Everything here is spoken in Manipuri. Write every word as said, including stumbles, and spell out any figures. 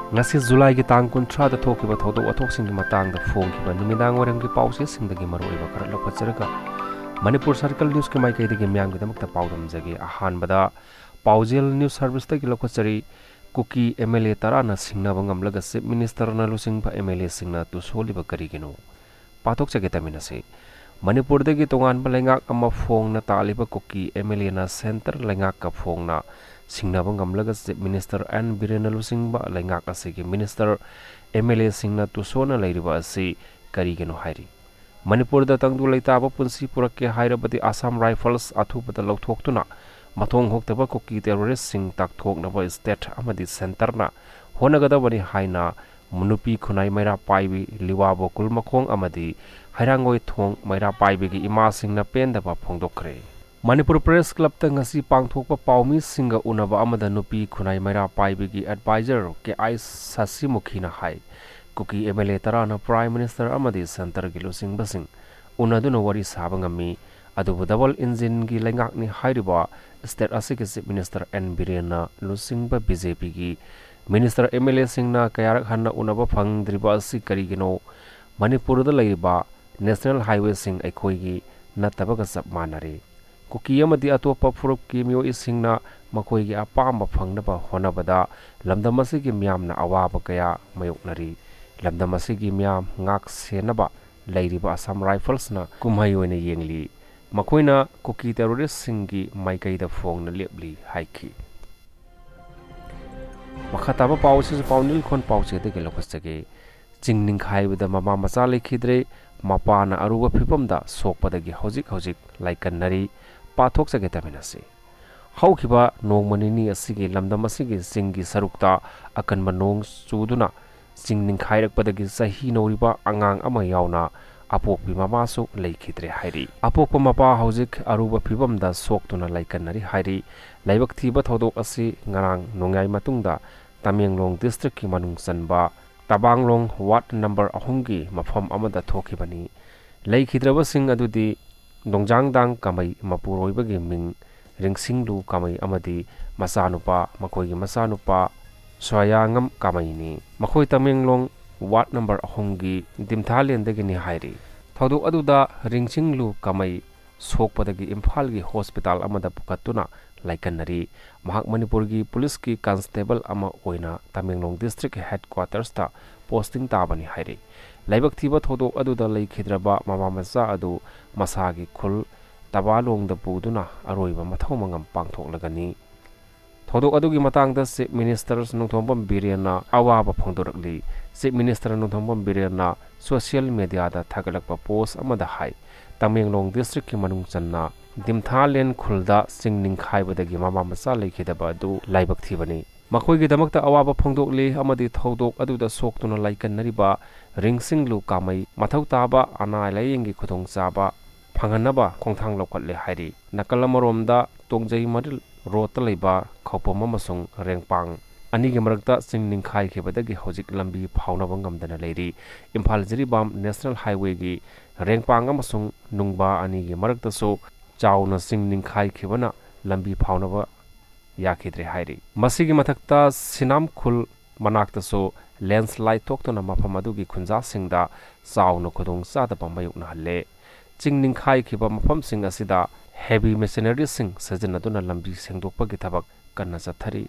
ꯉꯁꯤ ꯖꯨꯂꯥꯏꯒꯤ ꯇꯥꯡ ꯀꯨꯟꯊ꯭ꯔꯥꯗ ꯊꯣꯛꯈꯤꯕ ꯊꯧꯗꯣꯛ ꯋꯥꯊꯣꯛꯁꯤꯡꯒꯤ ꯃꯇꯥꯡꯗ ꯐꯣꯡꯈꯤꯕ ꯅꯨꯃꯤꯗꯥꯡ ꯋꯥꯏꯔꯝꯒꯤ ꯄꯥꯎꯆꯦꯁꯤꯡꯗꯒꯤ ꯃꯔꯨꯑꯣꯏꯕ ꯈꯔ ꯂꯧꯈꯠꯆꯔꯒ, ꯃꯅꯤꯄꯨꯔ ꯁꯔꯀꯜ ꯅ꯭ꯌꯨꯁꯀꯤ ꯃꯥꯏꯀꯩꯗꯒꯤ ꯃꯤꯌꯥꯝꯒꯤꯗꯃꯛꯇ ꯄꯥꯎꯗꯝꯖꯒꯦ꯫ ꯑꯍꯥꯟꯕꯗ ꯄꯥꯎꯖꯦꯜ ꯅ꯭ꯌꯨꯁ ꯁꯔꯚꯤꯁꯇꯒꯤ ꯂꯧꯈꯠꯆꯔꯤ꯫ ꯀꯨꯀꯤ ꯑꯦꯝ ꯑꯦꯜ ꯑꯦ ꯇꯔꯥꯅ ꯁꯤꯡꯅꯕ ꯉꯝꯂꯒ ꯆꯤꯐ ꯃꯤꯅꯤꯁꯇꯔꯅ ꯂꯨꯆꯤꯡꯕ ꯑꯦꯝ ꯑꯦꯜ ꯑꯦꯁꯤꯡꯅ ꯇꯨꯁꯣꯜꯂꯤꯕ ꯀꯔꯤꯒꯤꯅꯣ? ꯄꯥꯊꯣꯛꯆꯒꯦ, ꯇꯥꯃꯤꯟꯅꯁꯤ꯫ ꯃꯅꯤꯄꯨꯔꯗꯒꯤ ꯇꯣꯉꯥꯟꯕ ꯂꯩꯉꯥꯛ ꯑꯃ ꯐꯣꯡꯅ ꯇꯥꯜꯂꯤꯕ ꯀꯨꯀꯤ ꯑꯦꯝ ꯑꯦꯜ ꯑꯦꯅ ꯁꯦꯟꯇꯔ ꯂꯩꯉꯥꯛꯀ ꯐꯣꯡꯅ ꯁꯤꯡꯅꯕ ꯉꯝꯂꯒ ꯆꯤꯐ ꯃꯤꯅꯤꯁꯇꯔ ꯑꯦꯟ ꯕꯤꯔꯦꯟꯅ ꯂꯨꯆꯤꯡꯕ ꯂꯩꯉꯥꯛ ꯑꯁꯤꯒꯤ ꯃꯤꯅꯤꯁꯇꯔ, ꯑꯦꯝ ꯑꯦꯜ ꯑꯦꯁꯤꯡꯅ ꯇꯨꯁꯣꯟꯅ ꯂꯩꯔꯤꯕ ꯑꯁꯤ ꯀꯔꯤꯒꯤꯅꯣ ꯍꯥꯏꯔꯤ꯫ ꯃꯅꯤꯄꯨꯔꯗ ꯇꯪꯗꯨ ꯂꯩꯇꯥꯕ ꯄꯨꯟꯁꯤ ꯄꯨꯔꯛꯀꯦ ꯍꯥꯏꯔꯕꯗꯤ ꯑꯁꯥꯝ ꯔꯥꯏꯐꯜꯁ ꯑꯊꯨꯕꯗ ꯂꯧꯊꯣꯛꯇꯨꯅ ꯃꯊꯣꯡ ꯍꯣꯛꯇꯕ ꯀꯨꯀꯤ ꯇꯦꯔꯣꯔꯤꯁꯁꯤꯡ ꯇꯥꯛꯊꯣꯛꯅꯕ ꯁ꯭ꯇꯦꯠ ꯑꯃꯗꯤ ꯁꯦꯟꯇꯔꯅ ꯍꯣꯠꯅꯒꯗꯕꯅꯤ ꯍꯥꯏꯅ ꯅꯨꯄꯤ ꯈꯨꯟꯅꯥꯏ ꯃꯩꯔꯥ ꯄꯥꯏꯕꯤ, ꯂꯤꯋꯥ ꯕꯣꯀꯨꯜ ꯃꯈꯣꯡ ꯑꯃꯗꯤ ꯍꯩꯔꯥꯡꯒꯣꯏ ꯊꯣꯡ ꯃꯩꯔꯥ ꯄꯥꯏꯕꯤꯒꯤ ꯏꯃꯥꯁꯤꯡꯅ ꯄꯦꯟꯗꯕ ꯐꯣꯡꯗꯣꯛꯈ꯭ꯔꯦ꯫ ꯃꯅꯤꯄꯨꯔ ꯄ꯭ꯔꯦꯁ ꯀ꯭ꯂꯕꯇ ꯉꯁꯤ ꯄꯥꯡꯊꯣꯛꯄ ꯄꯥꯎꯃꯤꯁꯤꯡꯒ ꯎꯅꯕ ꯑꯃꯗ ꯅꯨꯄꯤ ꯈꯨꯟꯅꯥꯏ ꯃꯩꯔꯥ ꯄꯥꯏꯕꯤꯒꯤ ꯑꯦꯗꯚꯥꯏꯖꯔ ꯀꯦ ꯑꯥꯏ ꯁꯥꯁꯤꯃꯨꯈꯤꯅ ꯍꯥꯏ, ꯀꯨꯀꯤ ꯑꯦꯝ ꯑꯦꯜ ꯑꯦ ꯇꯔꯥꯅ ꯄ꯭ꯔꯥꯏꯝ ꯃꯤꯅꯤꯁꯇꯔ ꯑꯃꯗꯤ ꯁꯦꯟꯇꯔꯒꯤ ꯂꯨꯆꯤꯡꯕꯁꯤꯡ ꯎꯅꯗꯨꯅ ꯋꯥꯔꯤ ꯁꯥꯕ ꯉꯝꯃꯤ, ꯑꯗꯨꯕꯨ ꯗꯕꯜ ꯏꯟꯖꯤꯟꯒꯤ ꯂꯩꯉꯥꯛꯅꯤ ꯍꯥꯏꯔꯤꯕ ꯁ꯭ꯇꯦꯠ ꯑꯁꯤꯒꯤ ꯆꯤꯐ ꯃꯤꯅꯤꯁꯇꯔ ꯑꯦꯟ ꯕꯤꯔꯦꯟꯅ ꯂꯨꯆꯤꯡꯕ ꯕꯤ ꯖꯦ ꯄꯤꯒꯤ ꯃꯤꯅꯤꯁꯇꯔ, ꯑꯦꯝ ꯑꯦꯜ ꯑꯦꯁꯤꯡꯅ ꯀꯌꯥꯔꯛ ꯍꯟꯅ ꯎꯅꯕ ꯐꯪꯗ꯭ꯔꯤꯕ ꯑꯁꯤ ꯀꯔꯤꯒꯤꯅꯣ? ꯃꯅꯤꯄꯨꯔꯗ ꯂꯩꯔꯤꯕ ꯅꯦꯁꯅꯦꯜ ꯍꯥꯏꯋꯦꯁꯤꯡ ꯑꯩꯈꯣꯏꯒꯤ ꯅꯠꯇꯕꯒ ꯆꯞ ꯃꯥꯟꯅꯔꯦ꯫ ꯀꯨꯀꯤ ꯑꯃꯗꯤ ꯑꯇꯣꯞꯄ ꯐꯨꯔꯨꯞꯀꯤ ꯃꯤꯑꯣꯏꯁꯤꯡꯅ ꯃꯈꯣꯏꯒꯤ ꯑꯄꯥꯝꯕ ꯐꯪꯅꯕ ꯍꯣꯠꯅꯕꯗ ꯂꯝꯗꯝ ꯑꯁꯤꯒꯤ ꯃꯤꯌꯥꯝꯅ ꯑꯋꯥꯕ ꯀꯌꯥ ꯃꯥꯌꯣꯛꯅꯔꯤ꯫ ꯂꯝꯗꯝ ꯑꯁꯤꯒꯤ ꯃꯤꯌꯥꯝ ꯉꯥꯛ ꯁꯦꯟꯅꯕ ꯂꯩꯔꯤꯕ ꯑꯁꯥꯝ ꯔꯥꯏꯐꯜꯁꯅ ꯀꯨꯝꯍꯩ ꯑꯣꯏꯅ ꯌꯦꯡꯂꯤ꯫ ꯃꯈꯣꯏꯅ ꯀꯨꯀꯤ ꯇꯦꯔꯣꯔꯤꯁꯁꯤꯡꯒꯤ ꯃꯥꯏꯀꯩꯗ ꯐꯣꯡꯅ ꯂꯦꯞꯂꯤ ꯍꯥꯏꯈꯤ꯫ ꯃꯈꯥ ꯇꯥꯕ ꯄꯥꯎ ꯑꯁꯤꯁꯨ ꯄꯥꯎꯅꯤꯜ ꯈꯣꯟ ꯄꯥꯎꯆꯦꯗꯒꯤ ꯂꯧꯈꯠꯆꯒꯦ꯫ ꯆꯤꯡ ꯅꯤꯡꯈꯥꯏꯕꯗ ꯃꯃꯥ ꯃꯆꯥ ꯂꯩꯈꯤꯗ꯭ꯔꯦ, ꯃꯄꯥꯅ ꯑꯔꯨꯕ ꯐꯤꯕꯝꯗ ꯁꯣꯛꯄꯗꯒꯤ ꯍꯧꯖꯤꯛ ꯍꯧꯖꯤꯛ ꯂꯥꯏꯀꯠꯅꯔꯤ꯫ ꯄꯥꯊꯣꯛꯆꯒꯦ, ꯇꯥꯃꯤꯟꯅꯁꯤ꯫ ꯍꯧꯈꯤꯕ ꯅꯣꯡꯃ ꯅꯤꯅꯤ ꯑꯁꯤꯒꯤ ꯂꯝꯗꯝ ꯑꯁꯤꯒꯤ ꯆꯤꯡꯒꯤ ꯁꯔꯨꯛꯇ ꯑꯀꯟꯕ ꯅꯣꯡ ꯆꯨꯗꯨꯅ ꯆꯤꯡ ꯅꯤꯡꯈꯥꯏꯔꯛꯄꯗꯒꯤ ꯆꯍꯤ ꯅꯧꯔꯤꯕ ꯑꯉꯥꯡ ꯑꯃ ꯌꯥꯎꯅ ꯑꯄꯣꯛꯄꯤ ꯃꯃꯥꯁꯨ ꯂꯩꯈꯤꯗ꯭ꯔꯦ ꯍꯥꯏꯔꯤ꯫ ꯑꯄꯣꯛꯄ ꯃꯄꯥ ꯍꯧꯖꯤꯛ ꯑꯔꯨꯕ ꯐꯤꯕꯝꯗ ꯁꯣꯛꯇꯨꯅ ꯂꯥꯏꯀꯠꯅꯔꯤ ꯍꯥꯏꯔꯤ꯫ ꯂꯥꯏꯕꯛ ꯊꯤꯕ ꯊꯧꯗꯣꯛ ꯑꯁꯤ ꯉꯔꯥꯡ ꯅꯣꯡꯌꯥꯏ ꯃꯇꯨꯡꯗ ꯇꯃꯦꯡꯂꯣꯡ ꯗꯤꯁꯇ꯭ꯔꯤꯛꯀꯤ ꯃꯅꯨꯡ ꯆꯟꯕ ꯇꯕꯥꯡꯂꯣꯡ ꯋꯥꯔꯗ ꯅꯝꯕꯔ ꯑꯍꯨꯝꯒꯤ ꯃꯐꯝ ꯑꯃꯗ ꯊꯣꯛꯈꯤꯕꯅꯤ꯫ ꯂꯩꯈꯤꯗ꯭ꯔꯕꯁꯤꯡ ꯑꯗꯨꯗꯤ ꯗꯣꯡꯖꯥꯡꯗꯥꯡ ꯀꯥꯃꯩ, ꯃꯄꯨꯔꯣꯏꯕꯒꯤ ꯃꯤꯡ ꯔꯤꯡꯁꯤꯡꯂꯨ ꯀꯥꯃꯩ, ꯑꯃꯗꯤ ꯃꯆꯥꯅꯨꯄꯥ, ꯃꯈꯣꯏꯒꯤ ꯃꯆꯥꯅꯨꯄꯥ ꯁꯣꯌꯥꯉꯝ ꯀꯥꯃꯩꯅꯤ꯫ ꯃꯈꯣꯏ ꯇꯃꯦꯡꯂꯣꯡ ꯋꯥꯔꯗ ꯅꯝꯕꯔ ꯑꯍꯨꯝꯒꯤ ꯗꯤꯝꯊꯥꯂꯦꯟꯗꯒꯤꯅꯤ ꯍꯥꯏꯔꯤ꯫ ꯊꯧꯗꯣꯛ ꯑꯗꯨꯗ ꯔꯤꯡꯆꯤꯡꯂꯨ ꯀꯥꯃꯩ ꯁꯣꯛꯄꯗꯒꯤ ꯏꯝꯐꯥꯜꯒꯤ ꯍꯣꯁꯄꯤꯇꯥꯜ ꯑꯃꯗ ꯄꯨꯈꯠꯇꯨꯅ ꯂꯥꯏꯀꯠꯅꯔꯤ꯫ ꯃꯍꯥꯛ ꯃꯅꯤꯄꯨꯔꯒꯤ ꯄꯨꯂꯤꯁꯀꯤ ꯀꯟꯁꯇꯦꯕꯜ ꯑꯃ ꯑꯣꯏꯅ ꯇꯃꯦꯡꯂꯣꯡ ꯗꯤꯁꯇ꯭ꯔꯤꯛ ꯍꯦꯗꯀ꯭ꯋꯥꯇꯔꯁꯇ ꯄꯣꯁꯇꯤꯡ ꯇꯥꯕꯅꯤ ꯍꯥꯏꯔꯤ꯫ ꯂꯥꯏꯕꯛ ꯊꯤꯕ ꯊꯧꯗꯣꯛ ꯑꯗꯨꯗ ꯂꯩꯈꯤꯗ꯭ꯔꯕ ꯃꯃꯥ ꯃꯆꯥ ꯑꯗꯨ ꯃꯁꯥꯒꯤ ꯈꯨꯜ ꯇꯕꯥꯂꯣꯡꯗ ꯄꯨꯗꯨꯅ ꯑꯔꯣꯏꯕ ꯃꯊꯧ ꯃꯉꯝ ꯄꯥꯡꯊꯣꯛꯂꯒꯅꯤ꯫ ꯊꯧꯗꯣꯛ ꯑꯗꯨꯒꯤ ꯃꯇꯥꯡꯗ ꯆꯤꯐ ꯃꯤꯅꯤꯁꯇꯔ ꯅꯣꯡꯊꯣꯝꯕꯝ ꯕꯤꯔꯦꯟꯅ ꯑꯋꯥꯕ ꯐꯣꯡꯗꯣꯔꯛꯂꯤ꯫ ꯆꯤꯐ ꯃꯤꯅꯤꯁꯇꯔ ꯅꯣꯡꯊꯣꯝꯕꯝ ꯕꯤꯔꯦꯟꯅ ꯁꯣꯁꯤꯌꯦꯜ ꯃꯦꯗꯤꯌꯥꯗ ꯊꯥꯒꯠꯂꯛꯄ ꯄꯣꯁ ꯑꯃꯗ ꯍꯥꯏ, ꯇꯃꯦꯡꯂꯣꯡ ꯗꯤꯁꯇ꯭ꯔꯤꯛꯀꯤ ꯃꯅꯨꯡ ꯆꯟꯅ ꯗꯤꯝꯊꯥꯂꯦꯟ ꯈꯨꯜꯗ ꯆꯤꯡ ꯅꯤꯡꯈꯥꯏꯕꯗꯒꯤ ꯃꯃꯥ ꯃꯆꯥ ꯂꯩꯈꯤꯗꯕ ꯑꯗꯨ ꯂꯥꯏꯕꯛ ꯊꯤꯕꯅꯤ꯫ ꯃꯈꯣꯏꯒꯤꯗꯃꯛꯇ ꯑꯋꯥꯕ ꯐꯣꯡꯗꯣꯛꯂꯤ ꯑꯃꯗꯤ ꯊꯧꯗꯣꯛ ꯑꯗꯨꯗ ꯁꯣꯛꯇꯨꯅ ꯂꯥꯏꯀꯠꯅꯔꯤꯕ ꯔꯤꯡꯁꯤꯡꯂꯨ ꯀꯥꯃꯩ ꯃꯊꯧ ꯇꯥꯕ ꯑꯅꯥ ꯂꯥꯌꯦꯡꯒꯤ ꯈꯨꯗꯣꯡꯆꯥꯕ ꯐꯪꯍꯟꯅꯕ ꯈꯣꯡꯊꯥꯡ ꯂꯧꯈꯠꯂꯦ ꯍꯥꯏꯔꯤ꯫ ꯅꯥꯀꯜ ꯑꯃꯔꯣꯝꯗ ꯇꯣꯡꯖꯩ ꯃꯔꯤꯜ ꯔꯣꯗꯇ ꯂꯩꯕ ꯈꯧꯄꯨꯝ ꯑꯃꯁꯨꯡ ꯔꯦꯡꯄꯥꯡ ꯑꯅꯤꯒꯤ ꯃꯔꯛꯇ ꯆꯤꯡ ꯅꯤꯡꯈꯥꯏꯈꯤꯕꯗꯒꯤ ꯍꯧꯖꯤꯛ ꯂꯝꯕꯤ ꯐꯥꯎꯅꯕ ꯉꯝꯗꯅ ꯂꯩꯔꯤ꯫ ꯏꯝꯐꯥꯜ ꯖꯤꯔꯤꯕꯥꯝ ꯅꯦꯁꯅꯦꯜ ꯍꯥꯏꯋꯦꯒꯤ ꯔꯦꯡꯄꯥꯡ ꯑꯃꯁꯨꯡ ꯅꯨꯡꯕꯥ ꯑꯅꯤꯒꯤ ꯃꯔꯛꯇꯁꯨ ꯆꯥꯎꯅ ꯆꯤꯡ ꯅꯤꯡꯈꯥꯏꯈꯤꯕꯅ ꯂꯝꯕꯤ ꯐꯥꯎꯅꯕ ꯌꯥꯈꯤꯗ꯭ꯔꯦ ꯍꯥꯏꯔꯤ꯫ ꯃꯁꯤꯒꯤ ꯃꯊꯛꯇ ꯁꯤꯅꯥꯝ ꯈꯨꯜ ꯃꯅꯥꯛꯇꯁꯨ ꯂꯦꯟꯁꯂꯥꯏꯗ ꯊꯣꯛꯇꯨꯅ ꯃꯐꯝ ꯑꯗꯨꯒꯤ ꯈꯨꯟꯖꯥꯁꯤꯡꯗ ꯆꯥꯎꯅ ꯈꯨꯗꯣꯡ ꯆꯥꯗꯕ ꯃꯥꯌꯣꯛꯅꯍꯜꯂꯦ꯫ ꯆꯤꯡ ꯅꯤꯡꯈꯥꯏꯈꯤꯕ ꯃꯐꯝꯁꯤꯡ ꯑꯁꯤꯗ ꯍꯦꯚꯤ ꯃꯦꯁꯤꯅꯔꯤꯁꯤꯡ ꯁꯤꯖꯤꯟꯅꯗꯨꯅ ꯂꯝꯕꯤ ꯁꯦꯡꯗꯣꯛꯄꯒꯤ ꯊꯕꯛ ꯀꯟꯅ ꯆꯠꯊꯔꯤ꯫